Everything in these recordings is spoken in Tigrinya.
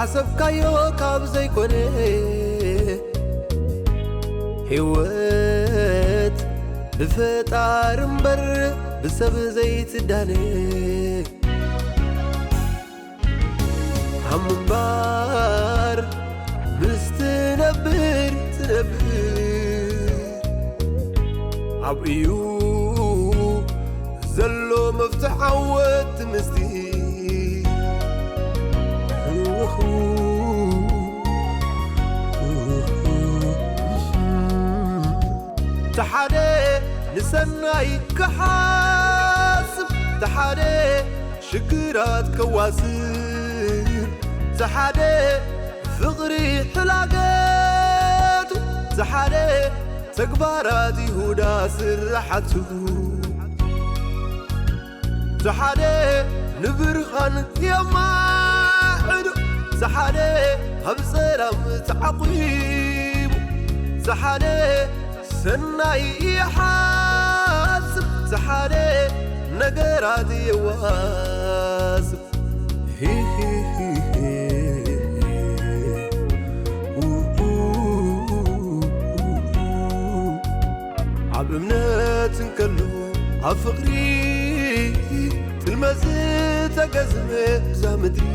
ሓሰብካዮ ካብ ዘይኮነ፣ ህይወት ብፈጣሪ እምበር ብሰብ ዘይትዳነ። ሃም እምበር ምስ ትነብር ትነብር፣ ኣብ እዩ ዘሎ መፍትሕ ዓወት ምስቲ። ተሓደ ንሰናይ ክሓስብ፣ ተሓደ ሽግራት ከዋስብ፣ ተሓደ ፍቕሪ ሕላገቱ፣ ተሓደ ተግባራት ይሁዳ ስራሓቱ። ዝሓደ ንብርሃን የማዕዱ፣ ዝሓደ ኣብ ሰላም ተዓቂቡ፣ ዝሓደ ሰናይ ይሓስብ፣ ዝሓደ ነገራት የዋስብ። ሂሂሂሂ። ኣብ እምነት እንከሎ ኣብ ፍቕሪ ጥልመት ዝተገዝመ እዛ ምድሪ፣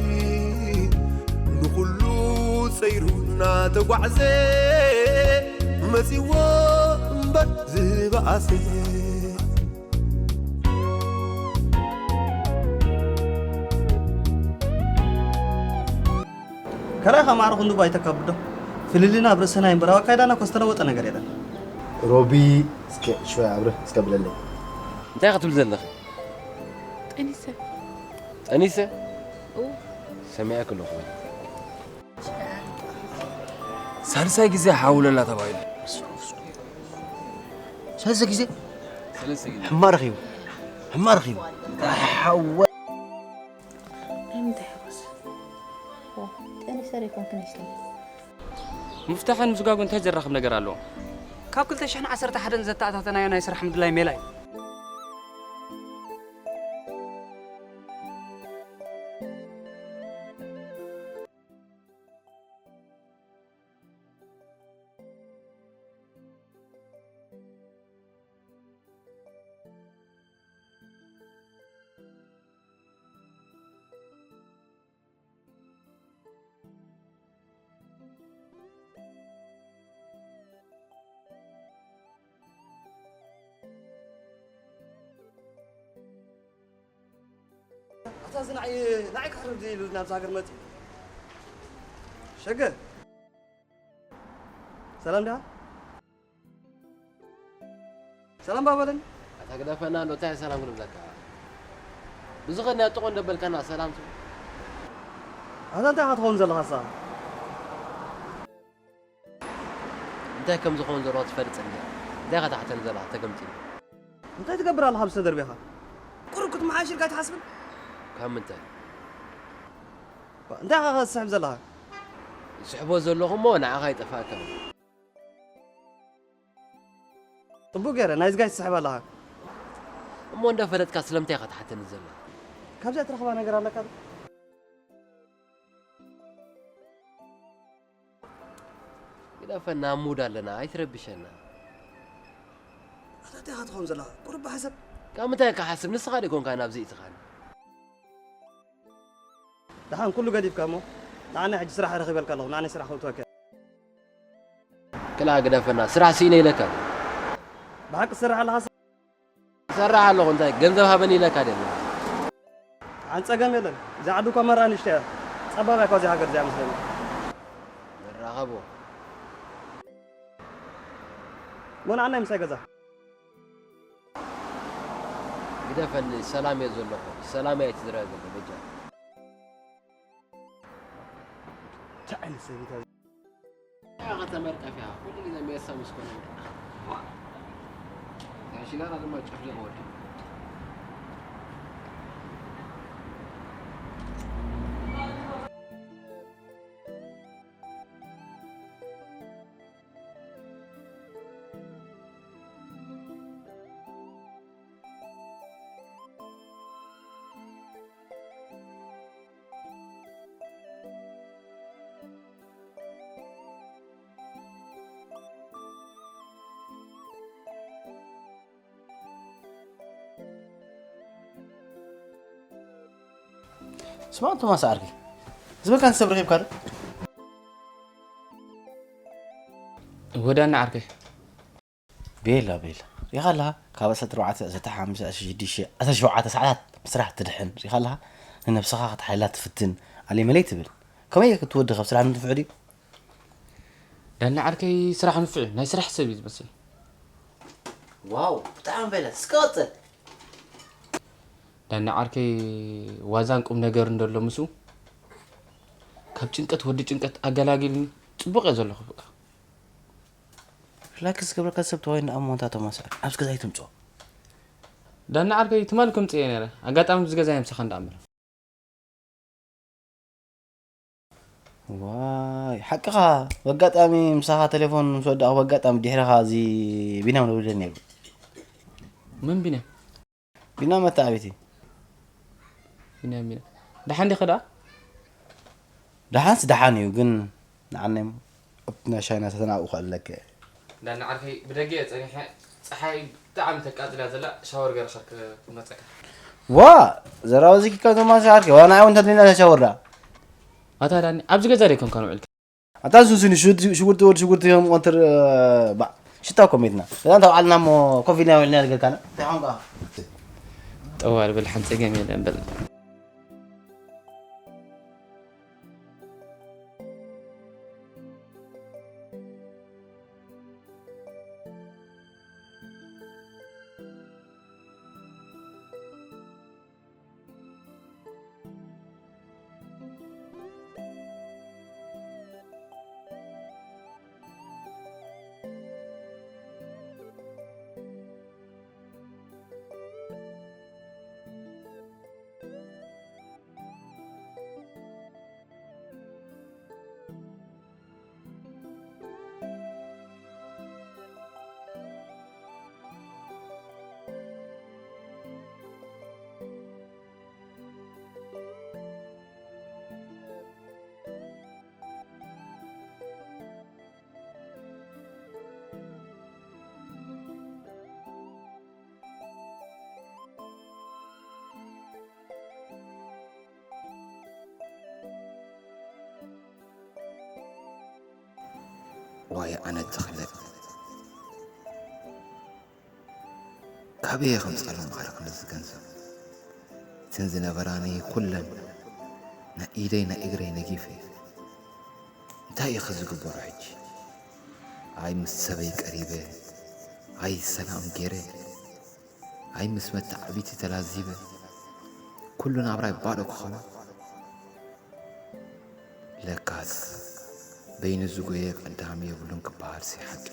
ንኹሉ ጸይሩ እናተጓዕዘ መጺዎ እምበር ዝበኣሰ። ከላይኻ ማዕረ ክንዱ ባይተካ ብዶ ፍልልና ኣብ ርእሰና ይንበር፣ ኣብ ኣካይዳና እኮ ዝተለወጠ ነገር የለን። ሮቢ፣ እስከ ሽወይ ኣብርህ እስከ ብለለይ። እንታይ ክትብል ዘለኺ? ጠኒሰ። ጠኒሰ? እው። ሰሚዐ ክለኹ። ሳልሳይ ግዜ ሓውለላ ተባሂሉ። ሳልሳይ ግዜ? ሰለስተ ግዜ። ሕማ ረኺቡ። ሕማ ረኺቡ። ሓወ-፣ እንታይ ይኾስ? ኦ፣ ጠኒሰ ዶ ይኮንክን ይስለኝ? ምፍታሕን ምስጓጉ እንታይ ዘራኽብ ነገር ኣለዎ? ካብ ክልተ ሽሕን ዓሰርተ ሓደን ዘተኣታተናዮ ናይ ስራሕ ምድላይ ሜላ እዩ። ኣታ እዚ ንዓይ፣ ንዓይ ክሕርድ ኢሉ ናብዚ ሃገር መጺኡ። ሸገ። ሰላም ደኣ? ሰላም ባበለኒ። ኣታ ግደፈና እንዶ፣ እንታይ ሰላም ክንብለካ? ብዝኸድናዮ ጥቖ እንደበልካና ሰላም ትብል። ኣታ እንታይ ኢኻ ትኸውን ዘለኻ ንስኻ? እንታይ ከም ዝኸውን ዘሎ ትፈልጥ እንድያ። እንታይ ኢኻ ትሓተኒ ዘለኻ ተገምጢሉ? እንታይ ትገብር ኣለኻ ኣብዚ ተደርቢኻ? ቁሩብ ክትመሓየሽ ኢልካ ኣይትሓስብን? ካብ ምንታይ? ባ፣ እንታይ ኢኻ ክትስሕብ ዘለኻ? ዝስሕቦ ዘለኹ እሞ ንዓኻ ኣይጠፍኣካን። ጽቡቕ ገይረ፣ ናይዚ ጋይ ትስሕብ ኣለኻ። እሞ እንዳፈለጥካ ስለምንታይ ኢኻ ትሓተኒ ዘለኻ? ካብዚኣ ትረኽባ ነገር ኣለካ ዶ? ግደፈና፣ ኣብ ሙድ ኣለና፣ ኣይትረብሸና። ኣታ እንታይ ኢኻ ትኸውን ዘለኻ? ቁሩብ ብሓሳብ። ካብ ምንታይ ክሓስብ? ንስኻ ዶ ኣይኮንካን ኣብዚ እቲኻኒ? ደሓን ኩሉ ገዲፍካ እሞ፣ ንዓና ሕጂ ስራሕ ረኺበልካ ኣለኹ፣ ንዓና ስራሕ ከውትወካ። ክላ ግደፈና፣ ስራሕ ስኢነ ኢለካ። ብሓቂ ትሰርሕ ኣለኻ? እሰርሕ ኣለኹ፣ እንታይ ገንዘብ ሃበኒ ኢለካ ደለ? ሓንቲ ጸገም የለን። እዛ ዓዲ እኳ መራ ንእሽቶ እያ። ጸባብ እያ እኳ እዚኣ ሃገር እዚኣ መስለኒ። ንራኸቦ። እሞ ንዓና ምሳይ ገዛ። ግደፈኒ፣ ሰላም እየ ዘለኹ። ሰላም እየ ትዝረብ ዘሎ፣ በጃ። እንታይ ዓይነት ሰብ እዩ? እያ ከተመርቀፍ እያ። ኩሉ ግዜ ሜሳ ምስ ኮነ። እዛ ሽጋራ ድማ ጨፍሊቕ ወዲ። ስማ ቶማስ ዓርከይ፣ ዝበልካ ሰብ ረኺብካ ዶ? ወዳና ዓርከይ። ቤላ፣ ቤላ። ሪኻ ኣለኻ? ካብ ዓሰርተ ኣርባዕተ፣ ዓሰርተ ሓሙሽተ፣ ዓሰርተ ሽዱሽተ፣ ዓሰርተ ሸውዓተ ሰዓታት ምስራሕ ትድሕን። ሪኻ ኣለኻ? ንነብስኻ ክትሓልላ ትፍትን። ኣሌ መለይ ትብል። ከመይ ክትወዲ ካብ ስራሕ ንትፍዕ ድዩ? ዳና ዓርከይ ስራሕ ንፍዕ፣ ናይ ስራሕ ሰብ እዩ ዝመስል። ዋው፣ ብጣዕሚ ቤላ። እስከ ቀጽል። ዳና ዓርከይ ዋዛን ቁም ነገር እንደሎ ምስኡ ካብ ጭንቀት ወዲ ጭንቀት ኣገላጊልኒ ጽቡቕ እየ ዘለኹ በቃ። ሪላክስ ክብረካ ሰብ ተዋይ ንኣሞንታ ቶማስ ኣብዚ ገዛ ኣይትምጾ። ዳና ዓርከይ ትማል ከምጽእ እየ ነረ ኣጋጣሚ ኣብዚ ገዛ የምሳኻ እንዳኣምር። ዋይ ሓቅኻ። በጋጣሚ ምሳኻ ቴሌፎን ምስ ወዳእኹ በጋጣሚ ድሕርኻ እዚ ቢናም ደውልለኒ ነይሩ። መን ቢናም? ቢናም መተዓቢቲ። ቢናም ቢናም ደሓን ዲኸ ደኣ? ደሓንስ ደሓን እዩ ግን ንዓናይ ኣብቲ ናይ ሻይና ተተናብኡ ከለከ። እንዳና ዓርከይ ብደገ እየ ጸኒሐ፣ ጸሓይ ብጣዕሚ ተቃጽላ ዘላ፣ ሻወር ገይረ ከር ክመጸካ። ዋ ዘራዊ ዝኪ ካብ ቶማስ ዓርከይ ዋና እውን ተድሊና ሻወር ዳ። ኣታ ዳኒ ኣብዚ ገዛ ደይ ኮንካ ንውዕልካ? ኣታ ሱሱኒ ሽጉርቲ ወዲ ሽጉርቲ ከም ቆንትር ባ ሽታ ኮሜትና እዛ እንተ ባዓልና እሞ ኮፍ ኢልና ውዕልና ነገርካና እንታይ ኾንካ? ጠዋል በል ሓንቲ ጸገም የለን በል። ዋይ ኣነ ተኽለ ካበየ ከምፅኣሎም በዓል ኩሉ እዚ ገንዘብ እትን ዝነበራኒ ኩለን ናይ ኢደይ ናይ እግረይ ነጊፈ እንታይ እዩ ዝግበሮ ሕጂ ኣይ ምስ ሰበይ ቀሪበ ኣይ ሰላም ገይረ ኣይ ምስ መተዓቢቲ ተላዚበ ኩሉ ናብራይ ባዶ ክኸውን ለካስ በይኑ ዝጎየ ቀዳሚ የብሉን ክበሃል ሲ ሓቂ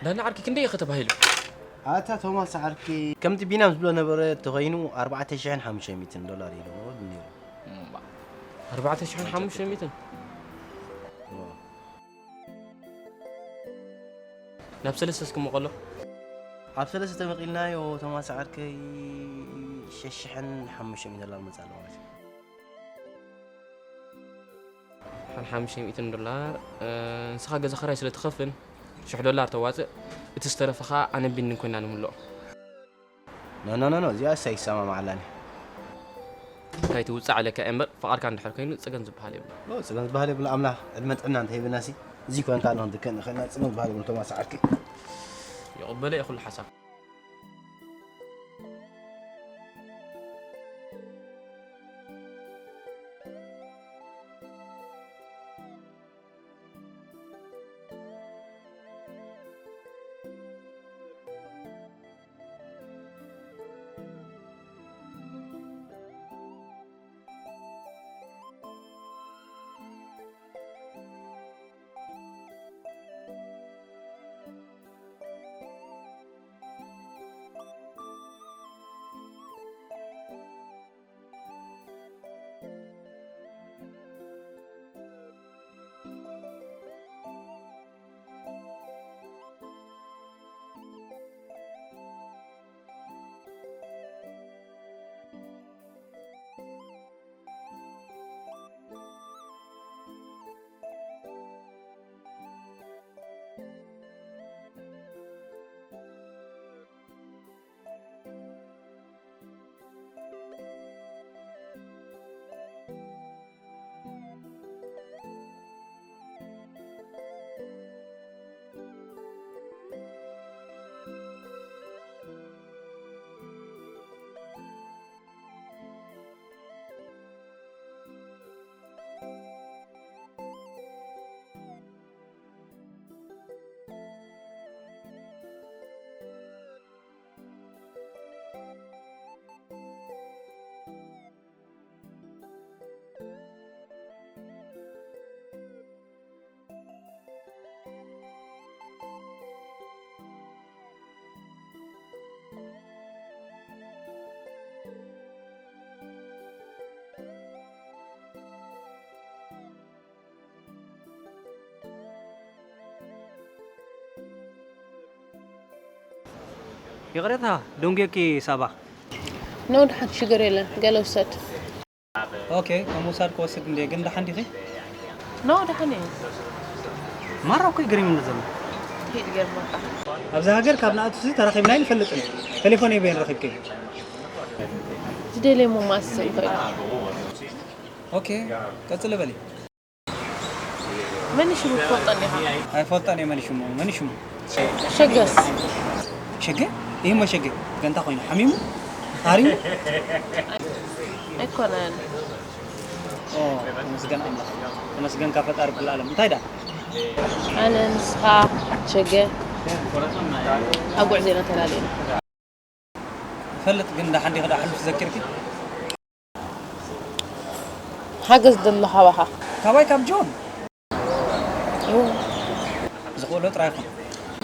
ዳና ዓርኪ ክንደይ ኢኸ ተባሂሉ? ኣታ ቶማስ ዓርኪ ከምቲ ቢናም ዝብሎ ነበረ ተኾይኑ ኣርባዕተ ሽሕን ሓሙሽተ ሚእትን ዶላር ኢሉ ነይሩ። እምባ። ኣርባዕተ ሽሕን ሓሙሽተ ሚእትን? ናብ ሰለስተ እስኪ መቐሎ። ኣብ ሰለስተ ተመቒልናዮ ተማሳዓርከይ ሸሽሐን ሓሙሽተ ሚእቲ ዶላር መጻ ኣሎ ማለት እዩ። ሓን ሓሙሽተ ሚእትን ዶላር። ንስኻ ገዛ ኸራይ ስለ ትኸፍል ሽሕ ዶላር ተዋፅእ፣ እቲ ዝተረፈኻ ኣነ ቢኒ ኮይና ንምልኦ። ኖ ኖ ኖ ኖ፣ እዚኣስ ኣይሰማማዓላን። እንታይ ትውፃዕ ኣለካ እምበር ፍቓድካ እንድሕር ኮይኑ ፅገም ዝበሃል የብሉ። ኖ፣ ፅገም ዝበሃል የብሉ። ኣምላኽ ዕድመ ጥዕና እንተሂብናሲ፣ እዚ ኮንካ ኣለኹ ንትከን ንኽእልና ፅገም ዝበሃል የብሉ። ቶማስ ዓርኪ። ይቕበለ እየ ኩሉ ሓሳብ። ይቕሬታ ደንጉየኪ ሳባ። ኖ ድሓን ሽግር የለን፣ ገለ ውሰድ። ኦኬ፣ ከም ውሳድ ክወስድ እንደ ግን ደሓን ዲኺ? ኖ ድሓን እየ። ማራ እኮ ግሪም እንደ ዘሎ። ሂድ ገርመካ። ኣብዚ ሃገር ካብ ንኣቱሲ ተራኺብና ይንፈልጥን። ቴሌፎን የበየን ረኺብኪ? ዝደልየ ምማስ እንኮ ኢሉ። ኦኬ፣ ቀጽሊ በሊ። መን ሽሙ ትፈልጦ እንዲኻ? ኣይፈልጦን እየ መን ሽሙ። መን ሽሙ? ሸገስ። ሸገ? ይህሞ ሸገ ገንታ ኮይኑ ሓሚሙ ታሪሙ። ኣይኮነን። ኦ፣ ተመስገን ኣምላኽ። ተመስገን ካብ ፈጣሪ ኩሉ ዓለም። እንታይ ዳ? ኣነ ንስኻ ሸገ ኣብ ጉዕዞ ኢና ተላለየና። ይፈልጥ ግን ደሓን ዲኺ ዳ ሕሉፍ ዘኪርኪ? ሓገዝ ደሎ ካባኻ። ካባይ ካብ ጆን እወ። ዝኽእሎ ጥራይ ይኹን።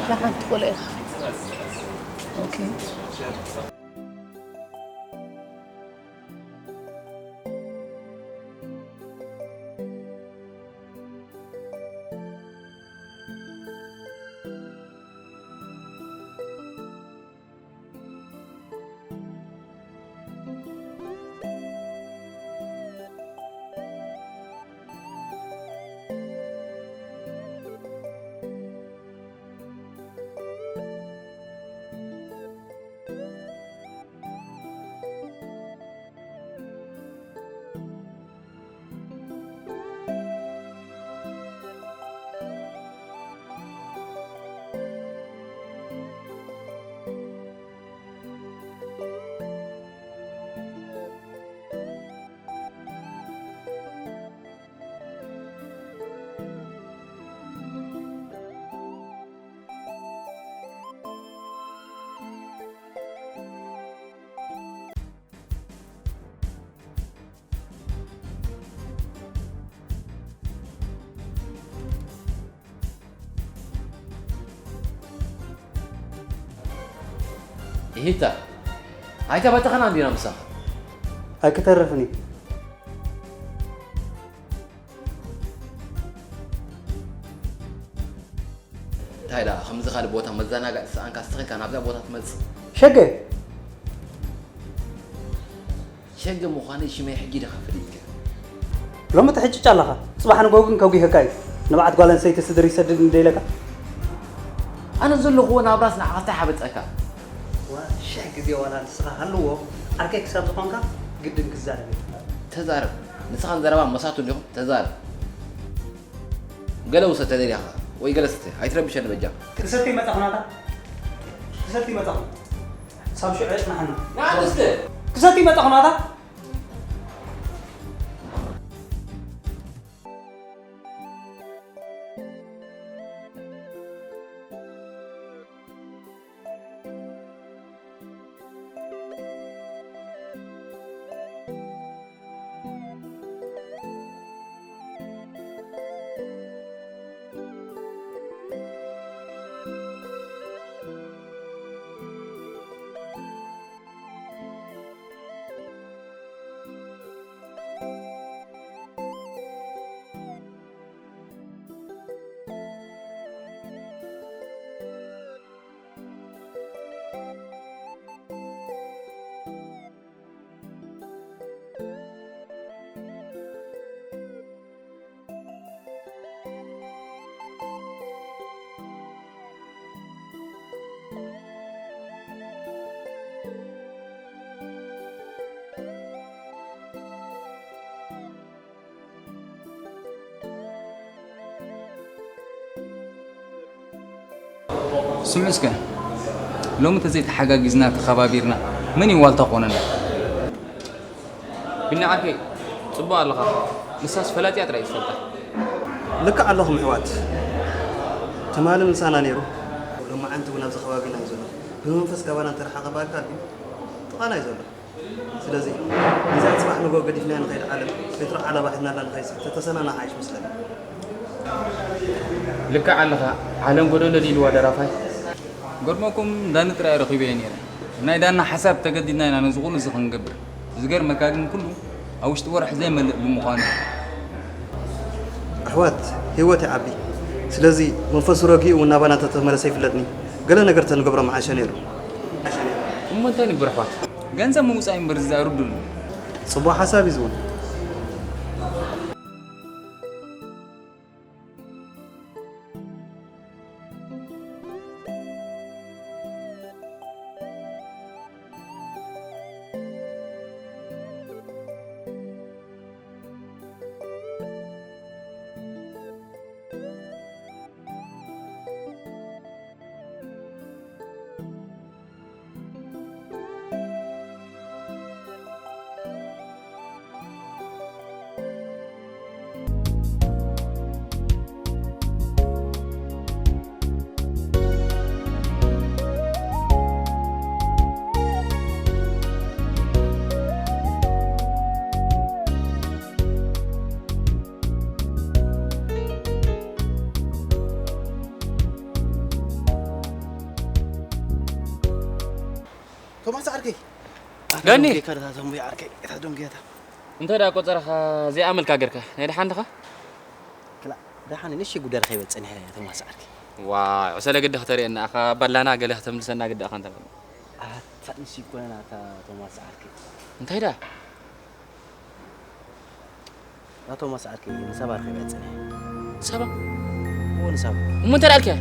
ንሓንቲ ቆልኦ ኢኻ። ኦኬ። ኢሂታ ኣይታ ባታኸና እንዲና ምሳኻ ኣይክተርፍን እዩ። እንታይ ደኣ ከምዚ ካልእ ቦታ መዘናግዒ ዝሰኣንካ ንስኻ ኢኻ ናብዛ ቦታ ትመጽእ? ሸገ ሸገ ምዃነይ ሽመይ ሕጂ ዲኻ ፈሊጥካ? ሎሚ ትሕጭጭ ኣለኻ፣ ጽባሕ ንግሆ ግን ከጒህካ እዩ። ንብዓት ጓል ኣንስተይቲ ስድሪ ይሰድድ እንደ ኢለካ። ኣነ ዘለኹዎ ናብራስ ንዓኻ እንታይ ሓበጠካ? ዋ፣ ሽሕ ግዜ ዋላ ንስኻ ሃልዎ ዓርከይ ክሳብ ዝኾንካ ግድን ክዛረብ የብልካን። ተዛረብ። ንስኻን ዘረባ መሳቱ እንዲኹም። ተዛረብ። ገለ ውሰድ ተደሊኻ ወይ ገለ ስተ። ኣይትረብሸኒ በጃኻ። ክሰቲ መጻኹ ናታ። ክሰቲ መጻኹ። ሳብ ሽዑ የጽናሕና። ንዓት እስተ። ክሰቲ መጻኹ ናታ። ስምዑ እስከ፣ ሎሚ ተዘይተሓጋጊዝና ተኸባቢርና መን እዩ ዋልታ ክኾነና? ቢኒ ዓርከይ፣ ጽቡቕ ኣለኻ። ንሳስ ፈላጢኣ ጥራይ እዩ ዝፈልጣ። ልክዕ ኣለኹም ኣሕዋት። ትማሊ ምሳና ነይሩ፣ ሎማዓንቲ እውን ኣብዚ ከባቢና እዩ ዘሎ። ብመንፈስ ካባና እንተረሓቐ በኣካል ድዩ? ጥቓና እዩ ዘሎ። ስለዚ ነዚኣ ጽባሕ ንግሆ ገዲፍናያ ንኸይድ ዓለም ፔትሮ ዓለባ ሒዝናላ ንኸይድ ተተሰናና ሓይሽ መስለኒ። ልክዕ ኣለኻ ዓለም ጎደሎ ድዩ ኢልዋ ደራፋይ። ገርመኩም ዳኒ ጥራይ ረኺበዮ ነይረ። ናይ ዳና ሓሳብ ተገዲድና ኢና ነዚ ኩሉ እዚ ክንገብር። ዝገርመካ ግን ኩሉ ኣብ ውሽጢ ወርሒ ዘይመልእ ብምዃኑ እዩ። ኣሕዋት ህይወት ይዓቢ። ስለዚ መንፈሱ ረጊኡ እውን ናባና እንተተመለሰ ይፍለጥኒ። ገለ ነገር ተንገብሮ ምሓሸ ነይሩ። እሞ እንታይ ንግበር ኣሕዋት? ገንዘብ ምውፃእ እዩ እምበር እዚ ኣርዱን። ፅቡቕ ሓሳብ እዩ ዝውን። ቶማስ ዓርከይ ዳኒ ካርታ ቶምቢ ዓርከይ እታ ዶንጌታ እንታይ ዳ ቆጸረኻ ዘይኣመልካ ገርካ ናይ ደሓን ድኻ ክላ ደሓን ንሽ ጉዳይ ከይበጽን ቶማስ ዓርከይ ዋ ዕሰለ ግዲ ከተርእየና ኣኻ ባላና ገለ ከተምልሰና ግዲ ኣኻ እንተበል ኣታ ንሽ ይኮነና ኣታ ቶማስ ዓርከይ እንታይ ዳ ናቶም ኣስዓድኪ ንሳባ ርኺበ ጽንሕ። ሳባ እዎ ንሳባ። እሞ እንታይ ደኣልኪያ?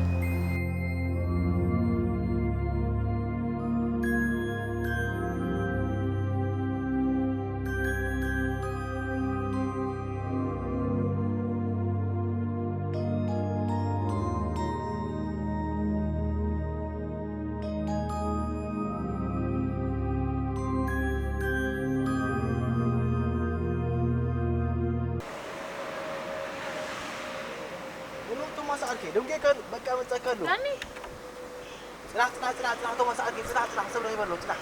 ቶማስ ዓርከይ ደንጌካ በቃ መጻካ ኣሎ። ዳኒ ጽናሕ ጽናሕ ጽናሕ ጽናሕ ቶማስ ዓርከይ ጽናሕ ጽናሕ ሰብ ረኺበ ኣሎ ጽናሕ።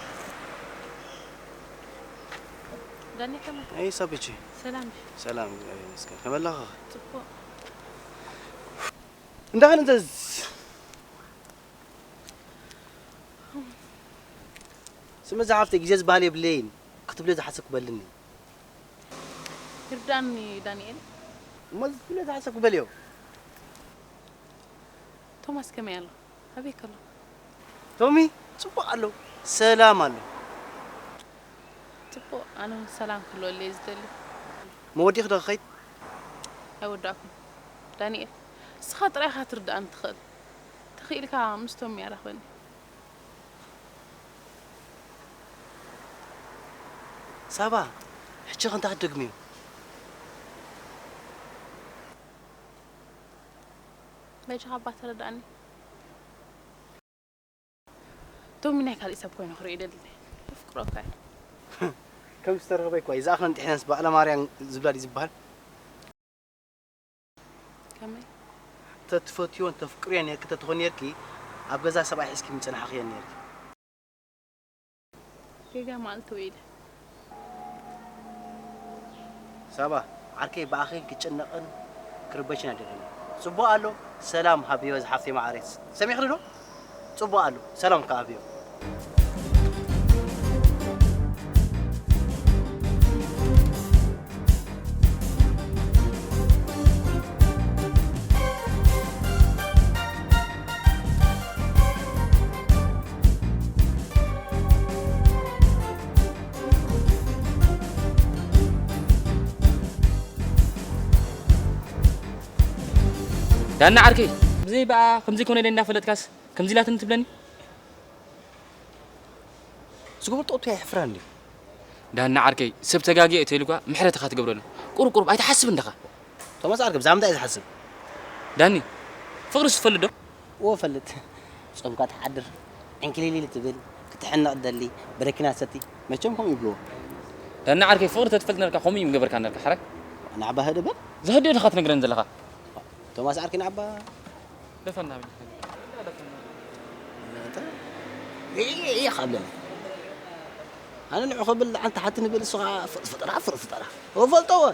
ዳኒ ከመይ? ኣይ ሳብቺ ሰላም። ሰላም እግዚኣብሔር ይመስገን። ከመይ ኣለኻ? ጽቡቕ። እንዳኸን እንተ ስሚ ዝሓፍተይ ግዜ ዝበሃል የብለይን ክትብልዮ ዝሓሰብኩ በልኒ። ይርዳኒ ዳንኤል። እሞ ዝብልዮ ዝሓሰብኩ በልዮ። እቶ ቶማስ ከመይ ኣሎ? ኣበይ ከሎ? ቶሚ ጽቡቕ ኣሎ፣ ሰላም ኣሎ። ጽቡቕ፣ ኣነ እውን ሰላም ክህልወለይ ዝደሊ። መወዲእኺ ዶ ክኸይድ? ኣይወዳእኩን። ዳንኤል፣ ንስኻ ጥራይ ኢኻ ትርድኣኒ ትኽእል። ተኽኢልካ ምስ ቶሚ ኣራኽበኒ። ሳባ፣ ሕጂ ኸ እንታይ ክትደግምዮ? በጃኻ እባ ተረድኣኒ። ቶሚ ናይ ካልእ ሰብ ኮይኑ ክርኢ ደልኒ። የፍቅረካ እየ። ከም ዝተረኸበ እኳ እዩ። ዝኣኽለን ጥሒነንስ በዓለ ማርያም ዝብላ ድዩ ዝበሃል? ከመይ? ተትፈትዮን ተፍቅርዮን ነርኪ ተትኾን ነርኪ፣ ኣብ ገዛ ሰብኣይ ሒዝኪ ምጸናሕኽየን ነርኪ። ጌጋ መዓልቲ ውዒለ። ሳባ፣ ዓርከይ ብኣኺ ክጭነቕን ክርበሽን ኣይደልን። ጽቡቕ ኣሎ፣ ሰላም ሃብዮ ዝሓፍተይ መዓረይ። ሰሚዕኽኒ ዶ? ጽቡቕ ኣሎ፣ ሰላም ከኣ ሃብዮ። ዳና ዓርከይ፣ ብዘይ ብኣ ከምዚ ኮነ ኢለ እንዳፈለጥካስ ከምዚ ኢላትኒ ትብለኒ? ዝገበርቶ እቶ የሕፍራ እንድዩ። ዳና ዓርከይ፣ ሰብ ተጋጊየ እተኢልኳ ምሕረት ኢኻ ትገብረሉ። ቁሩብ ቁሩብ ኣይትሓስብ እንደኻ። ቶማስ ዓርከይ፣ ብዛዕባ እንታይ እየ ዝሓስብ? ዳኒ፣ ፍቕርስ ትፈልጥ ዶ? እወ እፈልጥ። ጾምካ ትሓድር፣ ዕንክሊሊል ትብል፣ ክትሕነቕ ትደሊ፣ በረኪና ትሰቲ። መቸም ከምኡ ይብልዎ። ዳና ዓርከይ፣ ፍቕሪ ተትፈልጥ ነርካ ከምኡ እዩ ምገበርካ ነርካ፣ ሓራይ? ንዓባ ህድእ በል። ዝህድእ ድኻ ትነግረኒ ዘለኻ? ቶማስ ዓርከይ፣ ንዓባ ደፈና ብልካ። ደፈና። እየ፣ እየ፣ እየ ካብ ለለ። ኣነ ንዑ ክብል ኣንተ ሓቲ ንብል እሱ ኸዓ ፍጥራ፣ ፍጥራ። እፈልጦ እወ።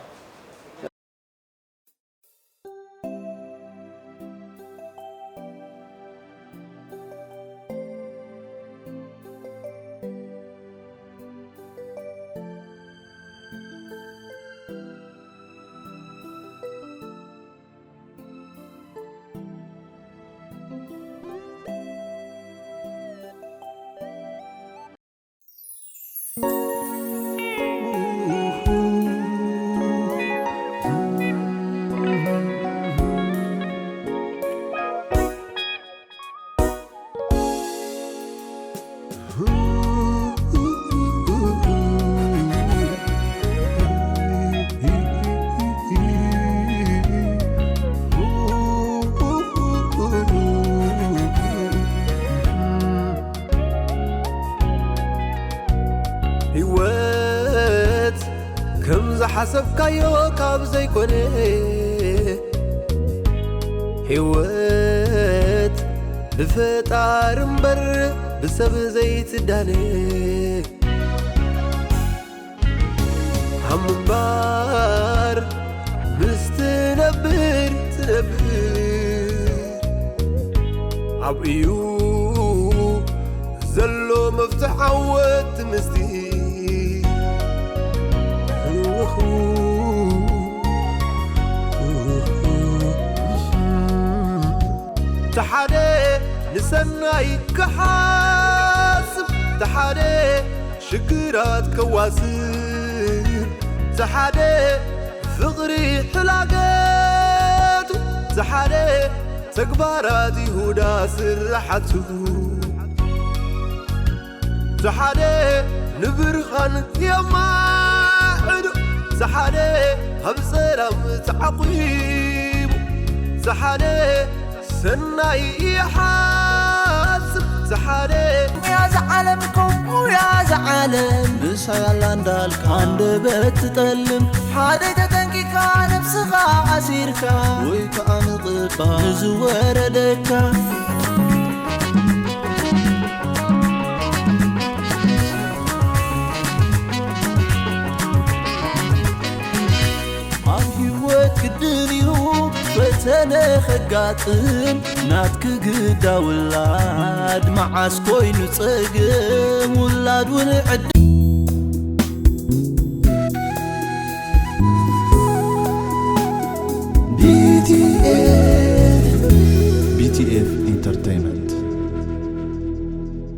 ህይወት ከም ዝሓሰብካዮ ካብ ዘይኮነ፣ ህይወት ብፈጣሪ እምበር ብሰብ ዘይትዳነ። ሃም እምበር ምስ ትነብር ትነብር፣ ኣብኡ እዩ ዘሎ መፍትሕ ዓወት ምስቲ። ተሓደ ንሰናይ ክሓስብ፣ ተሓደ ሽግራት ከዋስብ፣ ዝሓደ ፍቕሪ ሕላገቱ፣ ዝሓደ ተግባራት ይሁዳ ስራሓቱ፣ ዝሓደ ንብርሃን የማዕዱ፣ ዝሓደ ኣብ ሰላም ተዓቂቡ፣ ዝሓደ ሰናይ ይሓስብ ዝሓደ። ሙያ ዝዓለም ከምኡ እያ ዝዓለም። ምሳይ ኣላ እንዳልካ ኣንደበት ትጠልም። ሓደ ተጠንቂካ ነብስኻ ኣሲርካ ወይ ከዓ ምቕባል ንዝወረደካ። ኣብ ህይወት ግድን እዩ ፈተነ ከጋጥም፣ ናትኪ ግዳ ውላድ መዓስ ኮይኑ ጸገም፣ ውላድ እውን ዕድል